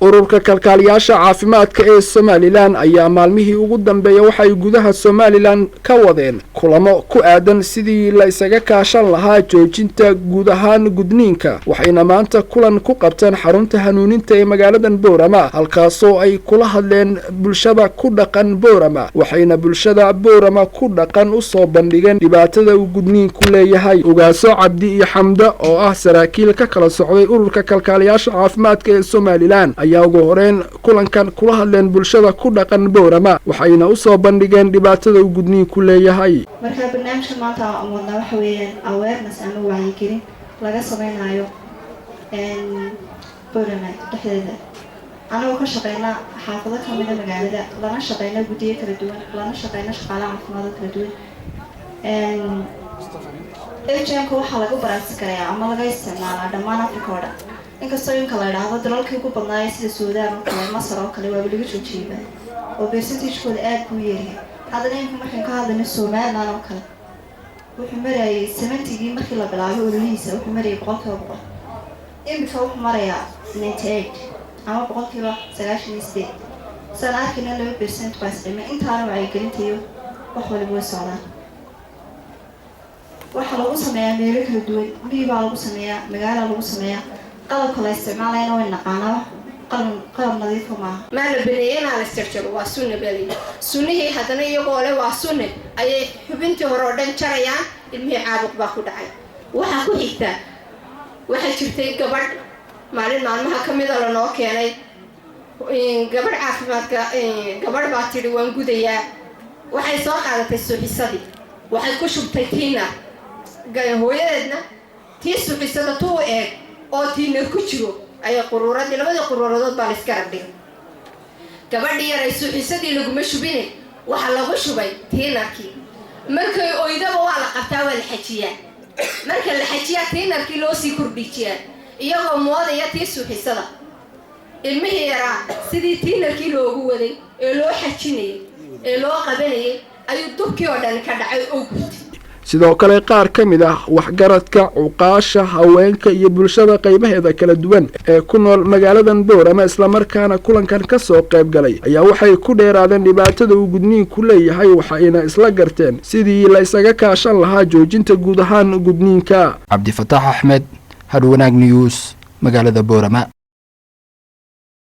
Ururka kalkaaliyaasha caafimaadka ee Somaliland ayaa maalmihii ugu dambeeya waxay gudaha Somaliland ka wadeen kulamo ku aadan sidii la isaga kaashan lahaa joojinta guud ahaan gudniinka, waxayna maanta kulan ku qabteen xarunta Hanuuninta ee magaaladan Boorama, halkaasoo ay kula hadleen bulshada ku dhaqan Boorama, waxayna bulshada Boorama ku dhaqan usoo bandhigeen dhibaatada uu gudniinku leeyahay. Ugaaso Cabdi iyo Xamdo oo ah saraakiil ka kala socday ururka kalkaaliyaasha caafimaadka ee Somaliland ayaa ugu horeyn kulankan kula hadleen bulshada ku dhaqan Boorama, waxayna usoo bandhigeen dhibaatada uu gudniinku leeyahay. Marka barnaamijka maanta aan wadnaa waxa weeyaan awareness ama wacyigelin laga sameynayo Boorama dhexdeeda, anagoo ka shaqeyna xaafado kamida magaalada, lana shaqeyna guddiyo kala duwan, lana shaqeyna shaqaalaha caafimaado kala duwan. FGM-ka waxaa lagu practice garayaa ama laga isticmaalaa dhammaan Africa oo dhan, inkastoo imka la idhaahdo dalalkii ugu badnaaya sida Suudaan oo kale, Masar oo kale, waaba laga joojiyeyba oo percentage-kooda aada buu yeeryahay. Haddana imka markaan ka hadlayno Somaliland oo kale, wuxuu marayay 70-gii markii la bilaabay ololihiisa, wuxuu marayay 100%. Imika wuxuu marayaa 98 ama 98%. Saan arkayna, 2% baa isdhimay. Intaana wacyigelintayo wax waliba way socdaan. Waxaa lagu sameeyaa meelo kala duwan: miyi baa lagu sameeyaa, magaala lagu sameeyaa. Qalabka la isticmaalayana way naqaanaa, qalab qalab nadiifa maaha. Maa la baneeyey inaa la isjarjaro? Waa sunna baa layidhi. Sunnihii haddana iyagoo le waa sunne ayay xubintii hore oo dhan jarayaan. Ilmihii caabuq baa ku dhacay. Waxaa ku xigtaa, waxaa jirtay gabadh maalin maalmaha ka mida lanoo keenay, gabadh caafimaadka. Gabadh baa tidhi, "Waan gudayaa." Waxay soo qaadatay suuxisadii, waxay ku shubtay thinner. Hooyadeedna tii suuxisada tuu eeg oo thinner ku jiro ayay quruuradii, labadii quruuradood baa la iska rabdhigay. Gabadhii yaray suuxisadii laguma shubine, waxaa lagu shubay thinner-kii. Markay oydaba waa la qabtaa, waa la xajiyaa. Marka la xajiyaa, thinner-kii loo sii kordhijiyaa, iyagoo moodaya tii suuxisada. Ilmihii yaraa sidii thinner-kii loogu waday ee loo xajinayay ee loo qabanayay ayuu dubkii oo dhan ka dhacay oo gubtay. Sidoo kale, qaar ka mid ah waxgaradka, cuqaasha, haweenka iyo bulshada qaybaheeda kala duwan ee ku nool magaaladan Boorama, islamarkaana kulankan ka soo qayb galay, ayaa waxay ku dheeraadeen dhibaatada uu gudniinku leeyahay, waxayna isla garteen sidii la isaga kaashan lahaa joojinta guud ahaan gudniinka. Cabdifataax Axmed, Hadhwanaag News, magaalada Boorama.